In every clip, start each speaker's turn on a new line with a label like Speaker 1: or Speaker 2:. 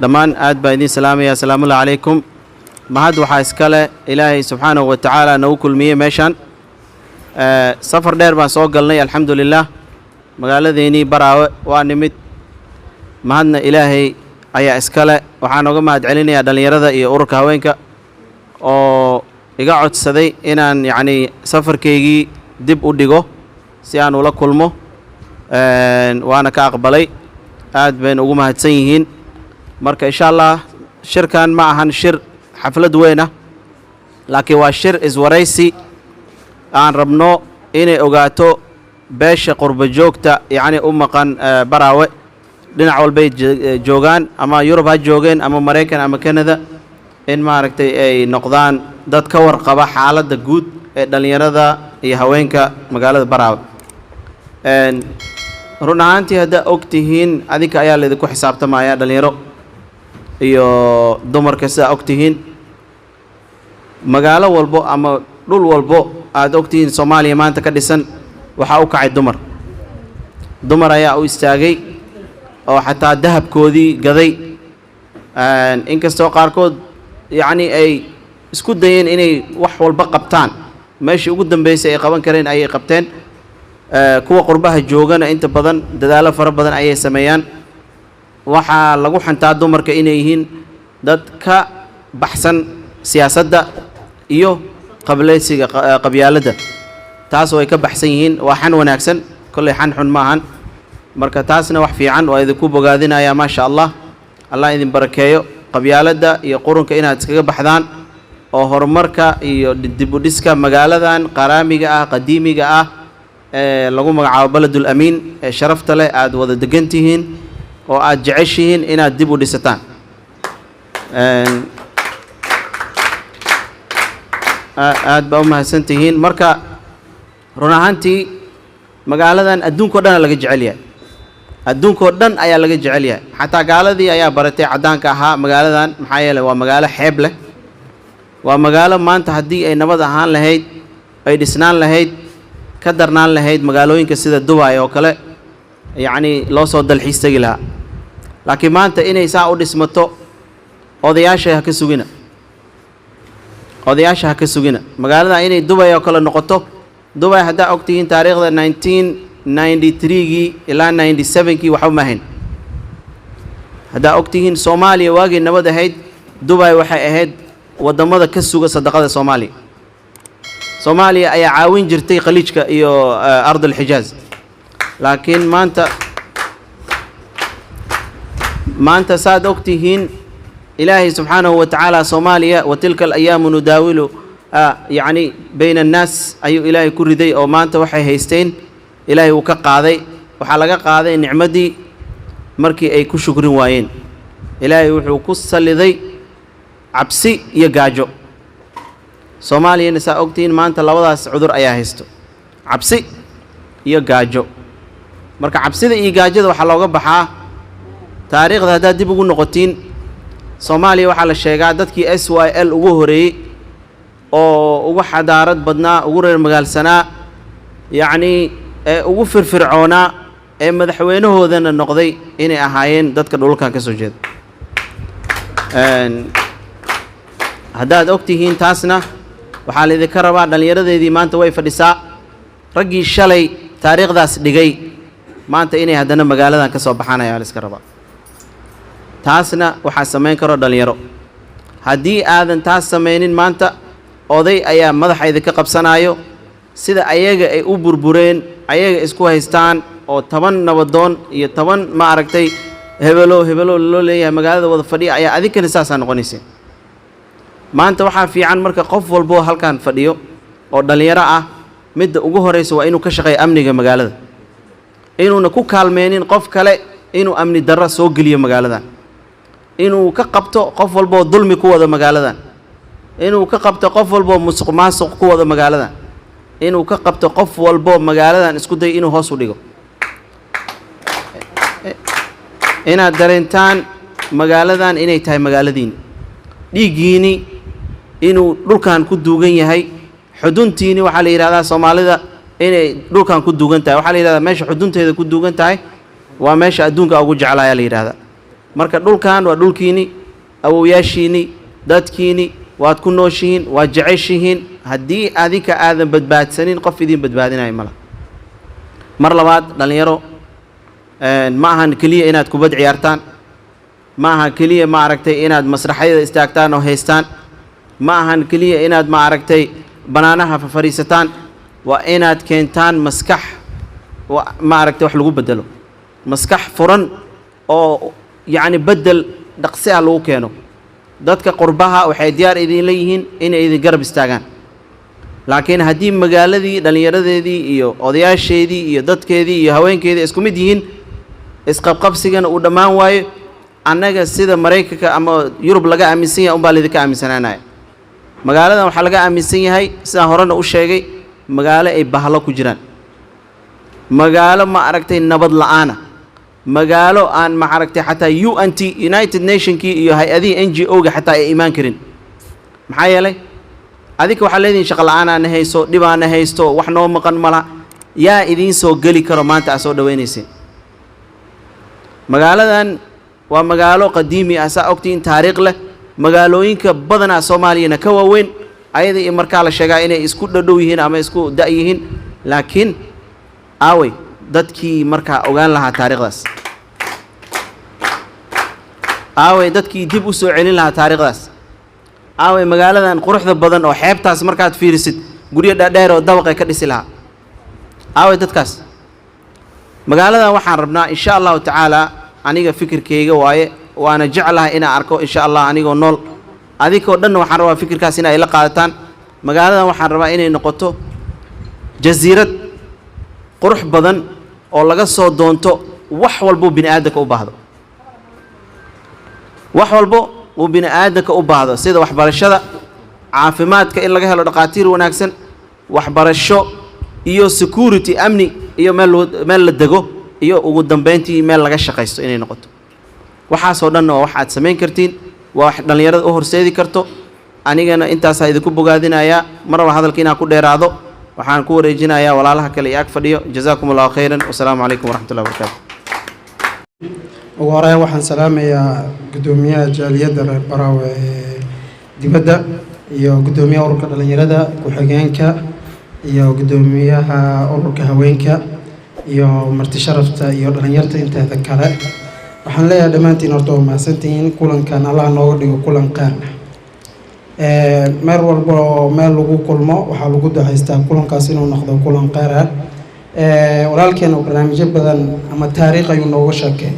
Speaker 1: Dhammaan aad baan idiin salaamaya. Asalaamullahi calaykum. Mahad waxaa iskale Ilaahay subxaanahu wa tacaala nagu kulmiyey meeshaan. Safar dheer baan soo galnay, alxamdu lilah. Magaaladeennii Baraawe waa nimid. Mahadna Ilaahay ayaa iskale. Waxaan oga mahad celinayaa dhallinyarada iyo ururka haweenka oo iga codsaday inaan yacnii safarkaygii dib u dhigo si aan ula kulmo, waana ka aqbalay. Aad bayna ugu mahadsan yihiin. Marka insha Allah shirkan ma ahan shir xaflad weyn ah, laakiin waa shir iswaraysi aan rabno inay ogaato beesha qurba joogta, yacni u maqan Baraawe dhinac walbay joogaan, ama Yurub ha joogeen ama Maraykan ama Canada, in maaragtay ay noqdaan dad ka warqaba xaaladda guud ee dhallinyarada iyo haweenka magaalada Baraawe. Run ahaantii, haddaa og tihiin, adinka ayaa laydinku xisaabtamaya, dhallinyaro iyo dumarka. Sidaa og tihiin, magaalo walbo ama dhul walbo aad og tihiin Soomaaliya maanta ka dhisan, waxaa u kacay dumar. Dumar ayaa u istaagay oo xataa dahabkoodii gaday, inkastoo qaarkood yacni ay isku dayeen inay wax walba qabtaan. Meeshii ugu dambeysay ay qaban kareen ayay qabteen. Kuwa qurbaha joogana inta badan dadaallo fara badan ayay sameeyaan. Waxaa lagu xantaa dumarka inay yihiin dad ka baxsan siyaasadda iyo qableysiga, qabyaaladda, taas oo ay ka baxsan yihiin. Waa xan wanaagsan, kolley xan xun ma ahan. Marka taasna wax fiican waa idinku bogaadinayaa. Maasha Allah, Allah idin barakeeyo. Qabyaaladda iyo qurunka inaad iskaga baxdaan oo horumarka iyo dib u dhiska magaaladan qaraamiga ah, qadiimiga ah, ee lagu magacaabo Beledul Amiin, ee sharafta leh aad wada degan tihiin oo aad jeceshihiin inaad dib u dhisataan. Aad baa u mahadsan tihiin. Marka run ahaantii magaaladan adduunkao dhan laga jecel yahay, adduunkao dhan ayaa laga jecel yahay. Xataa gaaladii ayaa baratay caddaanka ahaa magaaladan. Maxaa yeelay, waa magaalo xeeb leh, waa magaalo maanta haddii ay nabad ahaan lahayd, ay dhisnaan lahayd, ka darnaan lahayd magaalooyinka sida Dubai oo kale, yacnii loo soo dalxiis tegi lahaa. Laakiin maanta inay saa u dhismato, odayaasha ha ka sugina, odayaasha ha ka sugina magaalada inay Dubai oo kale noqoto. Dubai haddaa ogtihiin taariikhda, 1993gii ilaa 97kii waxba ma ahayn. Haddaa ogtihiin, Soomaaliya waagii nabad ahayd, Dubai waxay ahayd waddamada ka suga sadaqada Soomaaliya. Soomaaliya ayaa caawin jirtay Khaliijka iyo ard alxijaaz. Laakiin maanta saad ogtihiin, Ilaahay subxaanahu wa tacaala Soomaaliya وتلك الأيام نداول yacni bayna annaas ayuu Ilaahay ku riday, oo maanta waxay haysteen Ilaahay wuu ka qaaday. Waxaa laga qaaday nicmaddii markii ay ku shukrin waayeen. Ilaahay wuxuu ku salliday cabsi iyo gaajo. Soomaaliyana saa ogtihiin, maanta labadaas cudur ayaa haysto, cabsi iyo gaajo. Marka cabsida iyo gaajada waxaa looga baxaa taariikhda. Haddaad dib ugu noqotiin, Soomaaliya waxaa la sheegaa dadkii SYL ugu horeeyey oo ugu xadaarad badnaa, ugu reer magaalsanaa, yacnii ee ugu firfircoonaa, ee madaxweynahoodana noqday inay ahaayeen dadka dhulalkan ka soo jeeda. Haddaad og tihiin taasna, waxaa laydinka rabaa, dhallinyaradeedii maanta way fadhisaa, raggii shalay taariikhdaas dhigay maanta inay haddana magaaladan ka soo baxaan ayaa la iska rabaa. Taasna waxaa samayn karo dhallinyaro. Haddii aadan taas samaynin, maanta oday ayaa madaxa idinka qabsanaayo. Sida ayaga ay u burbureen, ayaga isku haystaan oo 10 nabadoon iyo 10, ma aragtay, hebelo hebelo loo leeyahay magaalada wada fadhiya, ayaa adinkana saasaa noqonayseen. Maanta waxaa fiican marka qof walboo halkan fadhiyo oo dhallinyaro ah, midda ugu horraysa waa inuu ka shaqeeyo amniga magaalada, inuuna ku kaalmeynin qof kale inuu amni darro soo geliyo magaaladan, inuu ka qabto qof walboo dulmi ku wado magaaladan, inuu ka qabto qof walboo musuq maasuq ku wado magaaladan, inuu ka qabto qof walboo magaaladan isku day inuu hoos u dhigo. Inaad dareentaan magaaladan inay tahay magaaladiini, dhiiggiini inuu dhulkan ku duugan yahay, xuduntiini. Waxaa la yidhahdaa Soomaalida inay dhulkan ku duugan tahay. Waxaa la yidhahdaa meesha xudunteeda ku duugan tahay waa meesha adduunka ugu jeclaayaa la yidhahdaa. Marka dhulkan waa dhulkiini, awowyaashiini, dadkiini, waad ku nooshihiin, waad jeceshihiin. Haddii adinka aadan badbaadsanin, qof idiin badbaadinayo mala. Mar labaad, dhallinyaro, ma ahan keliya inaad kubad ciyaartaan, ma ahan keliya, ma aragtay, inaad masraxyada istaagtaan oo haystaan, ma ahan keliya inaad, ma aragtay, bannaanaha fafariisataan. Waa inaad keentaan maskax, ma aragtay, wax lagu bedelo, maskax furan oo yacni beddel dhaqsi ah lagu keeno. Dadka qurbaha waxay diyaar idinla yihiin inay idin garab istaagaan, laakiin haddii magaaladii dhallinyaradeedii iyo odayaasheedii iyo dadkeedii iyo haweenkeedii isku mid yihiin, isqabqabsigana uu dhammaan waayo, annaga sida Maraykanka ama Yurub laga aaminsan yahay unbaa laydinka aaminsanaanaya. Magaaladan waxaa laga aaminsan yahay, sidaan horena u sheegay, magaalo ay bahlo ku jiraan, magaalo, ma aragtay, nabad la'aana, magaalo aan, ma aragtay, xataa UNT, United Nationkii iyo hay-adihii NGO-ga xataa ay imaan karin. Maxaa yeelay, adinka waxaa leedihin shaqo la'aanaana hayso, dhibaana haysto, wax noo maqan mala. Yaa idiin soo geli karo maanta aad soo dhawaynayseen? Magaaladan waa magaalo qadiimi ah, saa ogtihiin, taariikh leh, magaalooyinka badanaa Soomaaliyana ka waaweyn ayada iyo markaa la sheegaa inay isku dhadhow yihiin ama isku da' yihiin. Laakiin aawey dadkii markaa ogaan lahaa taariikhdaas? Aawey dadkii dib u soo celin lahaa taariikhdaas? Aawey magaaladan quruxda badan oo xeebtaas markaad fiirisid guryo dhaadheer oo dabaqay ka dhisi lahaa? Aawey dadkaas? Magaaladan waxaan rabnaa, insha Allahu tacaala, aniga fikirkayga waaye, waana jeclahay inaan arko, insha Allah, anigoo nool. Adinkoo dhanna waxaan rabaa fikirkaas in ay la qaadataan. Magaaladan waxaan rabaa inay noqoto jasiirad qurux badan oo laga soo doonto wax walbuu bini aadamka u baahdo, wax walbo uu bini aadamka u baahdo, sida waxbarashada, caafimaadka, in laga helo dhaqaatiir wanaagsan, waxbarasho iyo security, amni, iyo meel meel la dego, iyo ugu dambeyntii meel laga shaqaysto inay noqoto. Waxaasoo dhanna waa wax aad samayn kartiin, waa wax dhallinyarada u horseedi karto. Anigana intaasaa idinku bogaadinayaa. Marnaba hadalka inaan ku dheeraado, waxaan ku wareejinayaa walaalaha kale iyo ag fadhiyo. Jazaakum Allahu khayran, wasalaamu calaykum waraxmatullahi wabarakaatu.
Speaker 2: Ugu horeyn waxaan salaamayaa guddoomiyaha jaaliyadda reer Baraawe ee dibadda iyo guddoomiyaha ururka dhallinyarada, ku-xigeenka, iyo guddoomiyaha ururka haweenka, iyo marti sharafta iyo dhallinyarta inteeda kale. Waxaan leeyahay dhammaantiin horta waa mahadsantihiin. Kulankan Allah nooga dhigo kulan qeer ah. Meel walba oo meel lagu kulmo waxaa lagu ducaystaa kulankaas inuu noqdo kulan qeer ah. Walaalkeena barnaamijyo badan ama taariikh ayuu nooga sheekeey,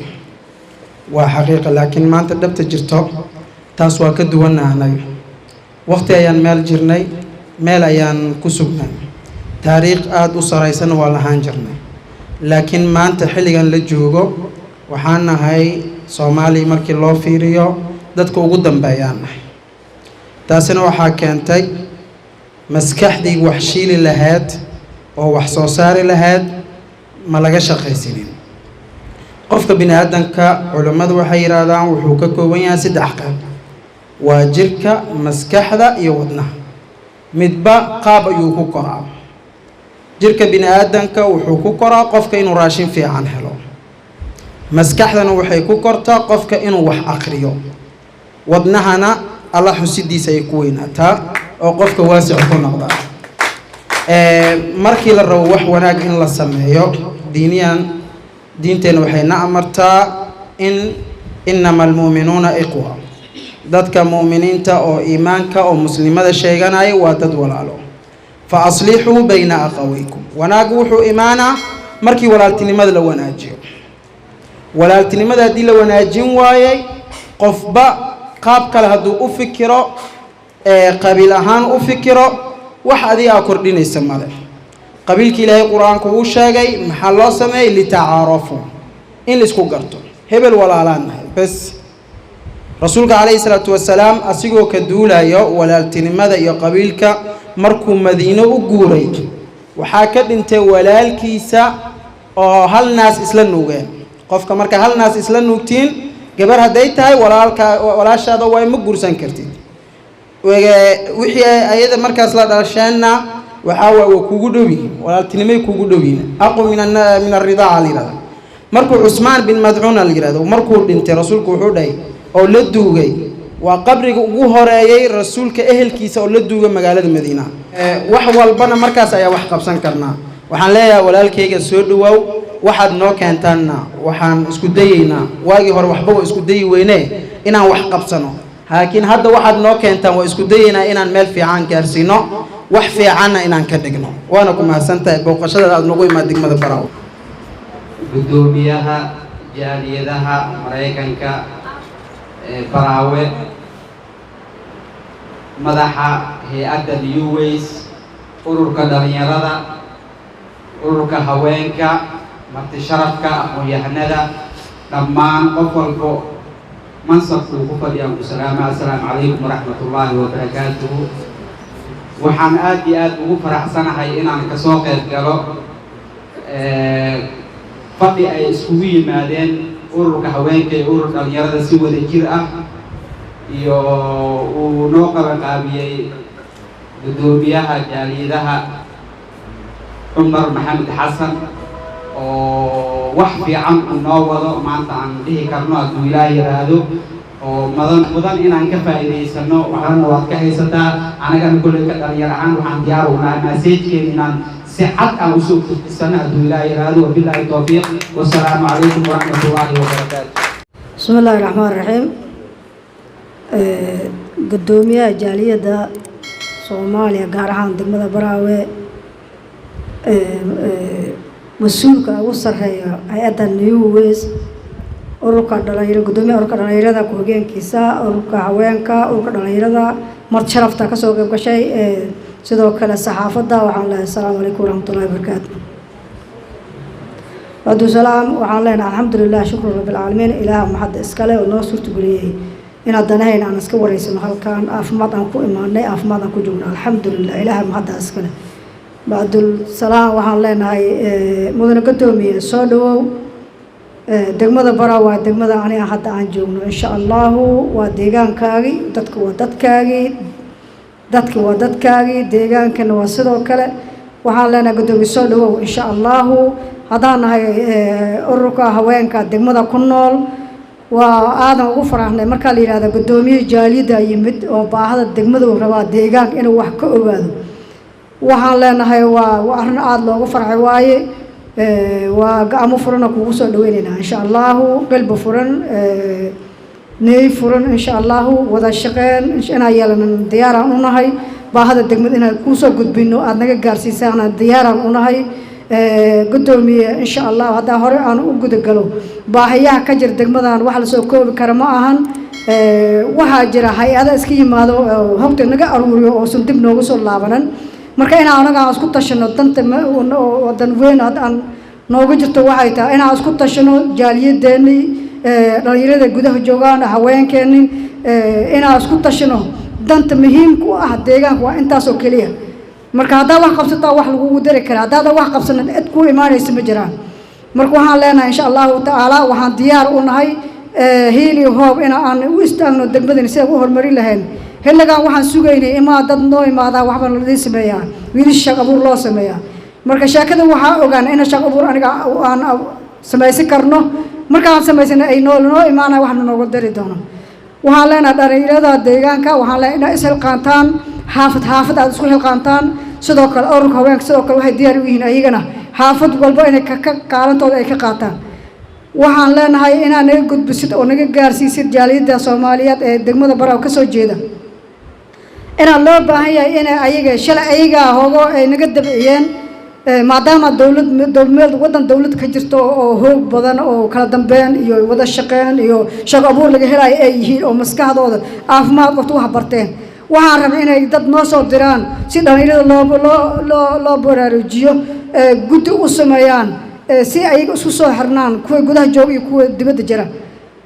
Speaker 2: waa xaqiiqa, laakiin maanta dhabta jirto taas waa ka duwanna. Anaga waqti ayaan meel jirnay, meel ayaan ku sugnay, taariikh aada u saraysan waa lahaan jirnay, laakiin maanta xilligan la joogo waxaan nahay Soomaaliya markii loo fiiriyo dadka ugu dambeeyaan nahay. Taasina waxaa keentay maskaxdii wax shiili lahayd oo wax soo saari lahayd ma laga shaqaysinin. Qofka bini aadanka, culimmadu waxay yidhaahdaan, wuxuu ka kooban yahay saddex qayb: waa jirka, maskaxda iyo wadnaha. Midba qaab ayuu ku koraa. Jirka bini aadanka wuxuu ku koraa qofka inuu raashin fiican helo. Maskaxdana waxay ku kortaa qofka inuu wax aqriyo. Wadnahana Alla xusidiisa ay ku weynaataa oo qofka waasic ku noqdaa. Markii la rabo wax wanaag in la sameeyo, diiniyan diinteenna waxay na amartaa in "innama almu'minuuna ikhwa", dadka mu'miniinta oo iimaanka oo muslimada sheeganaya waa dad walaalo. "Fa aslixuu bayna akhawaykum." Wanaaggu wuxuu imaanaa markii walaaltinimada la wanaajiyo. Walaaltinimada haddii la wanaajin waayey, qofba qaab kale hadduu u fikiro, qabiil ahaan u fikiro, wax adiga aa kordhinaysa male. Qabiilka Ilaahay Qur-aanku wuu sheegay maxaa loo sameeyey: "Litacaarafuu", in laisku garto, hebel walaalaan nahay bes. Rasuulka calayhi salaatu wasalaam, asigoo ka duulayo walaaltinimada iyo qabiilka, markuu Madiino u guuray waxaa ka dhintay walaalkiisa oo hal naas isla nuugeen. Qofka marka hal naas isla nuugtiin, gabar hadday tahay, walaalka walaashaada waay, ma guursan kartid. Wixii ayada markaas la dhalasheenna waxaa waay waa kugu dhow yihiin, walaaltinimay kugu dhow yihiin, aqu min alridaaca la yihahda. Markuu Cusmaan bin Madcuun la yidhahdo markuu dhintay, rasuulku wuxuu dhahay oo la duugay, waa qabriga ugu horeeyey rasuulka ehelkiisa oo la duugay magaalada Madiina. Wax walbana markaas ayaa wax qabsan karnaa. Waxaan leeyahay, walaalkayga, soo dhawaaw. Waxaad noo keentaanna waxaan isku dayeynaa. Waagii hore waxba waa isku dayi weyne inaan wax qabsano, laakiin hadda waxaad noo keentaan waa isku dayeynaa inaan meel fiican gaarsiino, wax fiicanna inaan ka dhigno. Waana ku mahadsantahay booqashada aad nagu imaad degmada Baraawe.
Speaker 3: Guddoomiyaha jaaliyadaha Maraykanka ee Baraawe, madaxa hay-adda New Ways, ururka dhalinyarada, ururka haweenka, marti sharafka, aqoon-yahanada, dhammaan qof walbo mansabkuu ku fadhiyaan ku salaama. Assalaamu calaykum waraxmatullaahi wabarakaatuhu. Waxaan aad iyo aad ugu faraxsanahay inaan kasoo qayb galo fadhi ay iskugu yimaadeen ururka haweenka iyo ururka dhalinyarada si wada jir ah, iyo uu noo qabanqaabiyey guddoomiyaha jaaliyadaha Cumar Maxamed Xasan, oo wax fiican uu noo wado maanta aan dhihi karno, hadduu Ilaah yiraahdo, oo mudan mudan inaan ka faa'iidaysano. Waxna waad ka haysataa. Anagana kolley ka dhalinyar ahaan waxaan diyaar u nahay message-keena inaan si cad aan usoo gudbisano, hadduu Ilaah yiraahdo. Wabilaahi towfiiq, wasalaamu calaykum waraxmatullaahi wabarakaatu.
Speaker 4: Bismi illaahi raxmaan raxiim. Guddoomiyaha jaaliyadda Soomaaliya, gaar ahaan degmada Baraawe, mas-uulka ugu sarreeya hay-adda New Ways, ururka dhalinyaro, guddoomiyaha ururka dhalinyarada, ku-xigeenkiisa, ururka haweenka, ururka dhalinyarada, marti sharafta kasoo qayb gashay, sidoo kale saxaafadda, waxaan leehay asalaamu calaykum waraxmatullahi wabarakaatu. Bacdusalaam, waxaan leenahay alxamdulilah, shukru rabbilcaalamiin. Ilaah maxadda iskale oo noo suurtageliyey inaad danahayn aan iska wareysano halkaan. Caafimaad aan ku imaanay, caafimaad aan ku joogno, alxamdulilah, ilaah maxadda iskale. Bacdul salaam, waxaan leenahay, mudane guddoomiye, soo dhawow. Degmada Bara waa degmada aniga hadda aan joogno. Insha Allahu waa deegaankaagii, dadka waa dadkaagii, dadki waa dadkaagii, deegaankana waa sidoo kale. Waxaan leenahay, guddoomiye, soo dhawow. Insha Allahu haddaan nahay ururka haweenka degmada ku nool, waa aadan ugu faraxnay markaa la yidhahda guddoomiye jaaliyadda yimid oo baahada degmada uu rabaa deegaanka inuu wax ka ogaado. Waxaan leenahay waa arrin aada loogu farxay waaye. Waa gacmo furana kugu soo dhaweyneynaa, insha Allahu, qalbi furan, niyad furan. Insha Allahu wada shaqeyn inaan yeelanan diyaaraan u nahay. Baahada degmada inaan kuusoo gudbino, aada naga gaarsiisaana diyaaraan u nahay, guddoomiye. Insha Allahu haddaa hore aan u gudagalo baahiyaha ka jira degmadan, wax lasoo koobi kara ma ahan. Waxaa jira hay-ada iska yimaado oo hogta naga aruuriyo oosan dib noogu soo laabanan. Marka inaan anaga aan isku tashano, danta wadan weyn hadda aan noogu jirto waxay tahay inaan isku tashano, jaaliyadeenii, dhalinyarada gudaha joogaan, haweenkeeni, inaan isku tashano. Danta muhiimka u ah deegaanka waa intaasoo keliya. Marka haddaad wax qabsataa, wax lagugu dari karaa. Haddaadan wax qabsanin, cid kuu imaanaysa ma jiraan. Marka waxaan leenahay, insha Allahu tacaala, waxaan diyaar u nahay hiil iyo hoob in aan u istaagno degmadani sidaan u horumarin lahayn. Xilligan waxaan sugaynay imaa dad noo imaadaa, waxbaa ladii sameeyaa, wiilasha shaq abuur loo sameeyaa. Marka sheekada waxaa ogaan ina shaq abuur aniga aan samaysan karno. Markaan samaysana ay noo imaanaya, waxna nooga dari doono. Waxaan leenahay dhalinyarada deegaanka, waxaan leenahay inaad isxilqaantaan, xaafad xaafad aad isku xilqaantaan. Sidoo kale ururka haweenka sidoo kale waxay diyaar u yihiin ayagana xaafad walba inay ka kaalantooda ay ka qaataan. Waxaan leenahay inaad naga gudbisid oo naga gaarsiisid jaaliyadda Soomaaliyeed ee degmada Baraaw ka soo jeeda inaan loo baahan yahay inay ayaga shalay ayagaa hogo ay naga dabciyeen, maadaama dowlad meel waddan dowlad ka jirto oo hoog badan oo kala dambeyn iyo wada shaqeyn iyo shaqo abuur laga helayo ay yihiin, oo maskaxdooda caafimaad qabto, wax barteen. Waxaan rabnay inay dad noo soo diraan si dhalinyarada loo baraarujiyo, guddi u sameeyaan, si ayaga isku soo xirnaan, kuwa gudaha jooga iyo kuwa dibadda jira.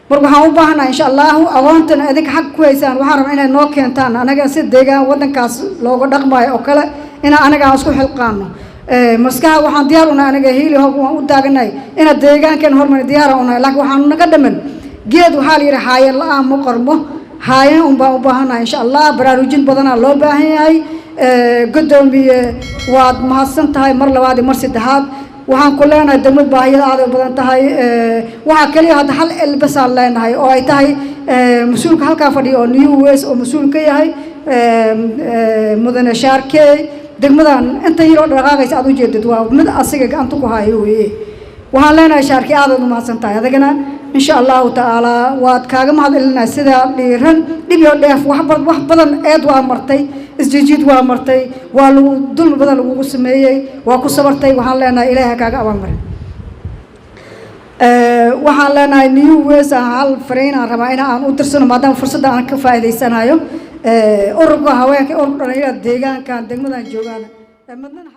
Speaker 4: Marka waxaan u baahanahay, insha Allahu, aqoontan idinka xag ku haysaan, waxaan rabnaa inay noo keentaan anaga si deegaan waddankaas looga dhaqmayo oo kale inaan anaga aan isku xilqaano. Maskaxa waxaan diyaar unahay anaga, hiili hoob waan u taaganahay inaad deegaankeena hormar diyaaraan unahay, laakiin waxaan naga dhaman geed. Waxaa la yidhi haayan la-aan ma qormo. Haayan un baan u baahannahay. Insha Allah baraarujin badanaa loo baahan yahay. Guddoomiye, waad mahadsan tahay mar labaad iyo mar saddexaad. Waxaan ku leenahay degmad baahiyada aad u badan tahay. Waxaa kaliya hadda hal elbasaan leenahay oo ay tahay mas-uulka halkaa fadhiya oo New West oo mas-uul ka yahay mudane Shaarkey. Degmadan inta yaroo dhaqaaqaysa aad ujeedid waa mid asiga gacanta ku hayo weeye. Waxaan leenahay, Shaarkey, aadaad u mahadsan tahay. Adagana insha Allahu tacaala waad kaaga mahad celinaa sidaa dhiiran. Dhib iyo dheef, wax badan, eed waa martay, isjijiid waa martay, waa lagu dulmi badan lagugu sameeyey, waa ku sabartay. Waxaan leenahay, Ilaahay ha kaaga abaalmarin. Waxaan leenahay New West hal fariin aan rabaa in aan u dirsano, maadaama fursadda aan ka faa'iidaysanayo. Ururka haweenka, ururka dhalinyarada deegaankan degmadan joogaan madnana.